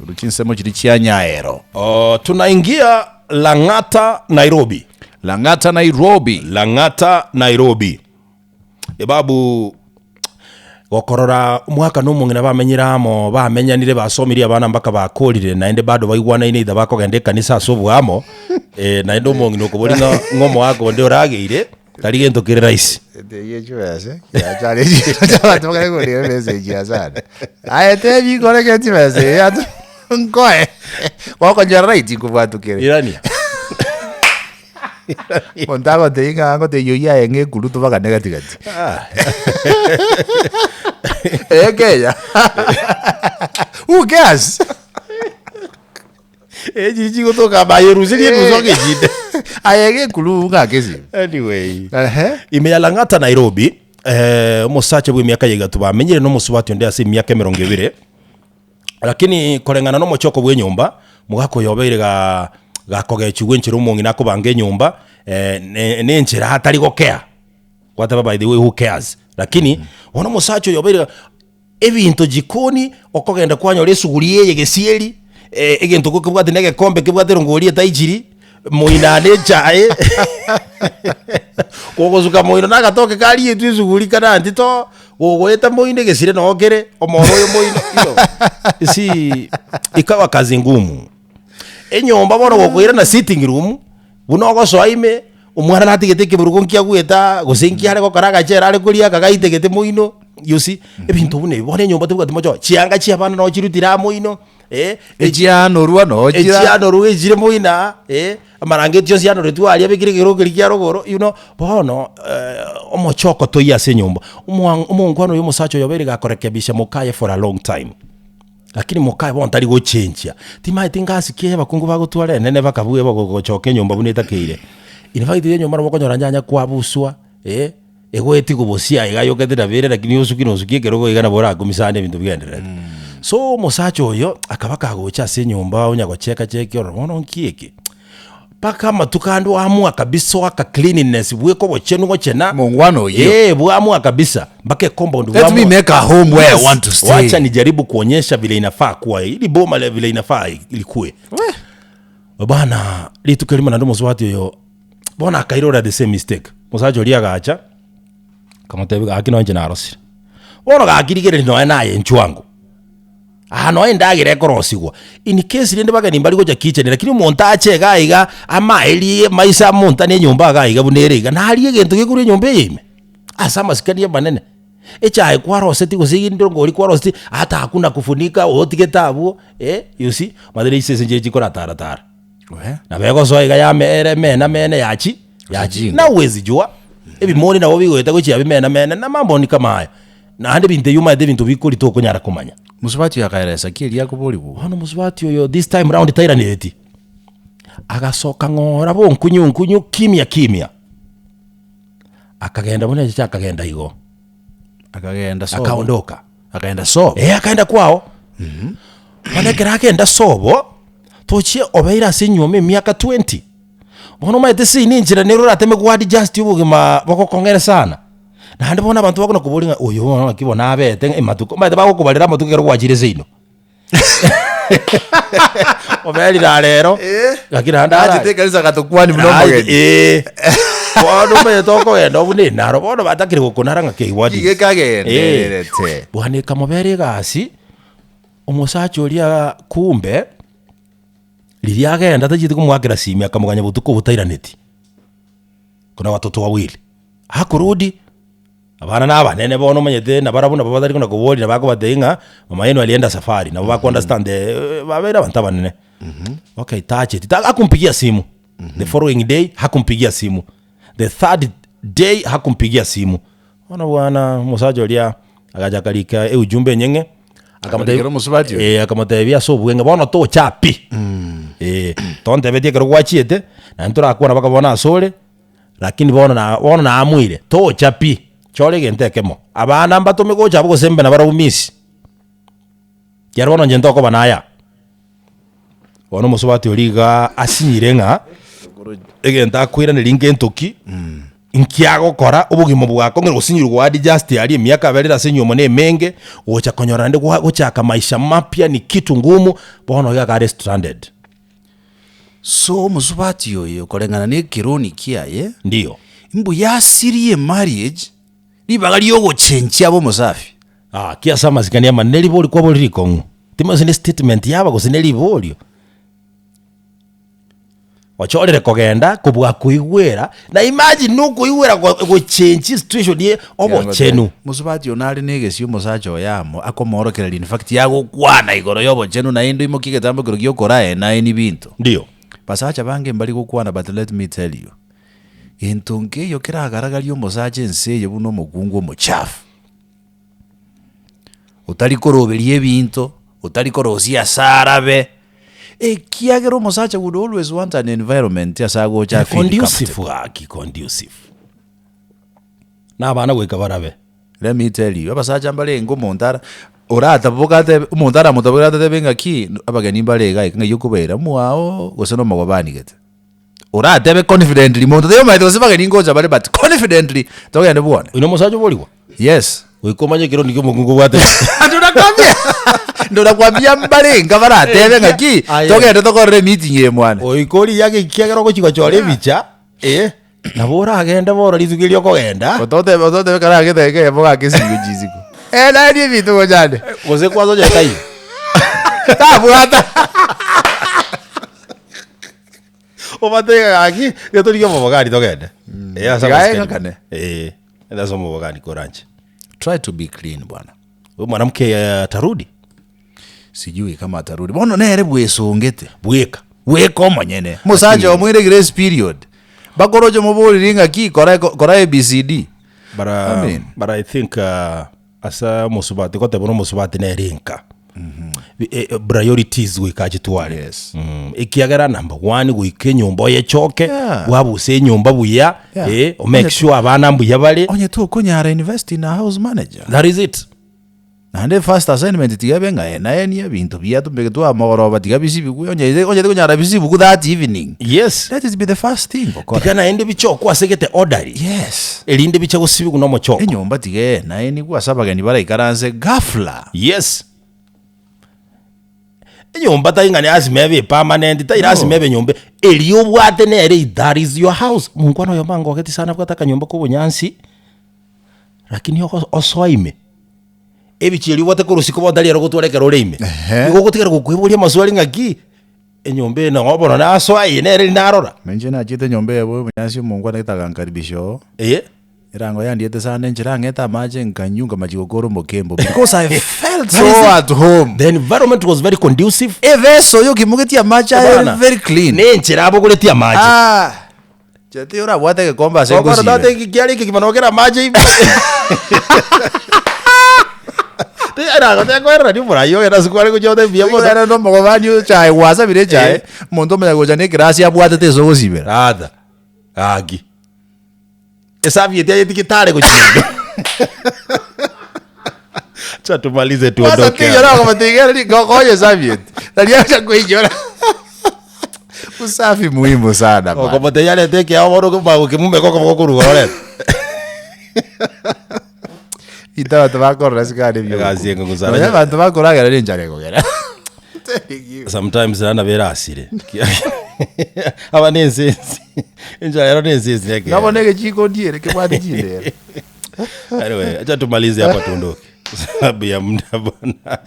Korwa chinsemo chiria chia Nyaero. Oh, tunaingia Lang'ata Nairobi. Lang'ata Nairobi. Lang'ata Nairobi. Ebabu gokorora omwaka na omong'ina bamenyire amo bamenyanire basomirie abana mpaka bakorire naende bado baigwanaine either bakogenda ekanisa ase oboamo eh, naende omong'ina okoboria ng'a ng'a omoaka onde orageire tari gento kere rahisi. Eteyie chibesa, kiachare abanto bakare korera emessage ya sana. Aye tebi nkoreke chibesa eye atu nkoe. Gokonyora right nkobwatukere. Irania. Monto agotebia ng'a agotebia oyio aye ng'a ekuru tobagane gati gati. Eh Kenya. Who cares? Echi chigotoka bayerusirie enusu agechinde. Aye ng'ekuru ng'ake esimi. Anyway. Ehe. Ime ya Lang'ata Nairobi, eh, omosacha bw'emiaka ya igatu bamenyire nomosubati onde ase emiaka emerongo ebere, lakini koreng'ana nomochoko bw'enyomba, mogaka oyo obeire ga gakogechigwa enchera omong'ina akobanga enyomba, eh, ne nenchera atari gokea, gwateba by the way who cares, lakini bono omosacha oyo obeire Ebinto jikoni, okogenda kwanyora esuguri eye gesieri, egento kebwate na egekombe kebwate erongori etaichiri, moino ande echae, kogosuka moino na agatoke karietwe esuguri karanti to, gogoeta moino egesire noo kere, omoro oyo moino, you know, you see, ikawa kazi ngumu. Enyomba bono gokoirana sitting room, buna ogosoa ime, omwana natigete ekeburugo nkiagwete aa, gose nki are gokora agachere are koria aka gaitegete moino, you see, ebinto buna ebi. Bono enyomba tebwati mochoko, chianga chia abana noo chirutire aa moino, eh, Echianorwa noo chira. echianorwa echire moino aa, eh, amarangeti onsi anoretwe aria abekire ekerogo keria kia rogoro, you know, bono omochoko toiyo ase enyomba. Omoa omongwana oyo omosacha oyo obeire gakorekebisha mokaye for a long time. Lakini mokaye bono tari gochenchia. Timaeti ngasi ki abakungu bagotwara enene bakabua bagogochoka enyomba buna etakeire. In fact enyomba nabo okonyora nyanya kwabuswa eh, egoetigwa bosia iga ayokete nabo ere lakini osuki na osuki ekerogo iga nabo orakumisane ebinto bigendererete. So omosacha oyo akaba kagocha ase enyomba onya gocheka cheki ororo bono nki eke? Mpaka amatuko ande oamua kabisa oaka cleanliness bweka obochenu gochena. Mongwana oyio. Eh, bwamua kabisa mpaka ecompound Let me bwamua. make a home where I want to stay. Wacha nijaribu kuonyesha vile inafaa kuwa ili boma le vile inafaa likue. Bana rituko erimo naende omosubati oyo bono akairora the same mistake. Omosacha oria agacha akamotebia gaki nonye inche narosire. Bono gaki rigereria nonye naye inchuo ango. Aa noe endagera ekorosigwa, in case rende bageni mbari gocha kitchen lakini omonto ache iga iga amaerie maiso amontane enyomba iga iga buna ere iga, narie egento gekorwa enyomba eye ime? Ase amasikani amanene. Echae kwaroseti gose endongo kwaroseti, ata hakuna kufunika otigete abwo eh, you see, omanyete na chisese nchire chikoratara tara. Nabo egosoa iga yame ere mena mene yachi yachi chingo. na huwezi jua ebimoni nabo bigoeta gochia bimena mene na mambo ni kama hayo. Naende ebinto ebi omanyete ebinto bikori tokonyara komanya. Mosubati oyo akaeresa ki erio akoborigwa? Bono mosubati oyo this time round tairanereti, agasoka ng'ora bonkunyu nkunyu kimya kimya, akagenda buna echeche akagenda igo, Akagenda sobo. akaondoka. Akaenda sobo. Eh, akaenda kwao. Bono ekero agenda sobo, tochie obeire ase enyuoma emiaka 20. Bono omanyete seini enchera nere orateme go adjust obogima bogokong'ere sana. Naende bono abanto bakona koboria ng'a oyo bono naki bono abete ng'a amatuko, omanyete bagokobarera amatuko ekero gwachire seino. Oberire aa rero, lakini naende ara- Nachete ekanisa agatokwania buna Naye- omogeni. eh. Bono omanyete okogenda obuna enaro bono batakire gokonara ng'a kei what is. Iga ekagendererete. Bwana ekamobera egasi, omosacha oria kumbe, riria agenda tachieti komoakera simi akamoganya botuko obotairaneti. Kuna watoto wawili, hakurudi, abana na abanene bono omanyete nabarabwo nabo batari kona koboria nabo bakobatebia ng'a mama yenu alienda safari, nabo bako understand babeire abanto abanene. Okay tacheti, ta hakumpigia simu, the following day hakumpigia simu, the third day hakumpigia simu. Bono bwana omosacha oria agacha akarika eujumbe enyeng'e, Akarikera omosubati oria? eh, akamotebia ase obweng'e bono tocha pi, eh, tontebetie ekero gwachiete, naende torakwana mpaka bono asore, lakini bono na bono naamuire, tocha pi, chora egento ekemo, abana mbatome gocha abwo gose mbe nabarabwo miss, ekiagera bono inche ntokoba naya. Bono omosubati oria igaa asinyire ng'a egento akoiraneria ngento ki. Nki agokora obogima bwakong'ire gosinyirwe gwa adjust aria emiaka aberire ase enyiomo na emenge, gocha konyora naende gwa gochaka maisha mapya ni kitu ngumu, bono iga akare stranded. So omosubati oyo koreng'ana na ekeroni kiaye, Ndiyo. mbuya asirie emarriage ribaga riogochenchia abe omosafi. Ah, ki ase amasikani amanene ribori kwabori rikong'u? Timanyeti ne statement yaba gose ne riborio. Ochorire kogenda kobua koigwera, na imagine nokoigwera go gochengi situation ye obochenu. Mosubati oyo nare na egesio omosacha oye amo akomoorokereria in fact agokwana igoro ya obochenu naende oimokie egetambo ekero giokoraa naeni binto. Ndio. Basacha bange mbari gokwana but let me tell you, gento nkeiyo keragaragarie omosacha ense eye buna omokungu omochafu. Otari koroberia ebinto, otari korosia ase arabe, ekiagera omosacha would always want an environment ase agocha a feel Conducive comfortable. gaki conducive. Na abana goika barabe. Let me tell you, abasacha mbarenge omonto ara orataboka atebe omonto aramotabokere atatebe ng'aki abageni mbare iga iga ng'ai okobaira mwaoo gose na omogoba anigete. Oratebe confidently monto taiyo omanyete gose bageni ngocha bare but confidently togende bwone. Oyo nomosacha oborigwa? Yes. Goika omanye ekero ndike omokungu obwate. Ndonakwambia ndonakwambia mbarenga baratebe ng'aki Aye. togende tokorere emeeting eye mwane. Goika origia ekiagera ogochi gochora ebicha, eh, nabo oragende bono rituko erio okogenda. Ototebe ototebe kare agete ekeyemo gake esirigo chisiko. Eh naye nie ebinto gochande. Gose kwanza onye taiyo. Tabwata. Obatege gaki, tiga torigie omobogani togende. Eh, ase Tiga amasikani. eng'akane. Eh, ende ase omobogani koranche. Try to be clean bwana. Huyu mwanamke eh, atarudi Sijui kama atarudi. Bono nere bwesongete. bweka. Bweka omonyene. Mosacha omoire grace period. Bakoroche moboriri ng'aki kora kora ABCD. But, I mean. but I think ase omosubati goteba buna omosubati nere enka. Priorities goika achitware. Yes. Ekiagera number one goika enyomba oyechoke, Yeah. bwabuse enyomba buya, Yeah. eh, omake sure abana mbuya bare. Onye tokonyara invest in a house manager. That is it. Naende first assignment tiga ebe ng'a naenie ebinto biato mbegete aa mogoroba tiga bisibigwe onye onyete konyara bisibigwe that evening. Yes. Let it be the first thing gokora. Tiga naende bichokwe ase egete orderly. Yes. Erinde biche gosibigwa na omochoko. Enyomba tiga enaenigwe ase abageni baraikaranse ghafla. Yes. Enyomba tari ng'a lasima ebe permanent, tari lasima ebe nyomba eria obwate nere that is your house. Monkwana oyomo angogeti sana abwate akanyomba ka obonyansi, lakini ogo osoa ime, ebichie eria obwate korwa isiko bono tari ero ogotwara ekero ore ime. Ehe. Igo ogotigara gokoiboria amaswali ng'aki, enyomba eye nang'o bono nasoa eye nere riria narora. Inche nachiete enyomba eye bwa obonyansi omongwana gete agankaribisha oo. Eye. Erango yandiete sana enchera ang'ete amache nkanywa nkamachia gokora omokembo because I felt That is so it. at home. The environment was very conducive. Eveso oyo okimogetie amache aye Bana, very clean. ne enchera abogoretie amache. Ah, chete orabwate egekombe ase Okora ngosibera. tata eki kiare ekegima nokera amache ime. Erango tekoerera omorai ogenda ase kware gochia gotebia mbuya mono. Ere nomogobani echae gwasabire echae, Eh. omonto omanya gocha na ekerasi abwatete ase ogosibera. Ratha gaki. Esabieti aye tigitare gochia ime. Acha tumalize Kwanza tuondoke tinyora hapa. gogotigera gokonya esabieti. Nari acha koinyora. Usafi muhimu sana bana. Okomotebia arete ekiao bono bagokimumeka okoboko koruga orete. Intwe abanto bakorora sigara ebiogo. Egasi eng'u sana. Nonya abanto bakoragera na enchara ekogera. Sometimes naende nabo erasire. Aba na ensensi. Enchara ero na ensensi na ekeene. Nabo na egechiko ndiere kebwate chindere. Anyway, acha tumalize hapa tuondoke. Sababu ya muda bwana.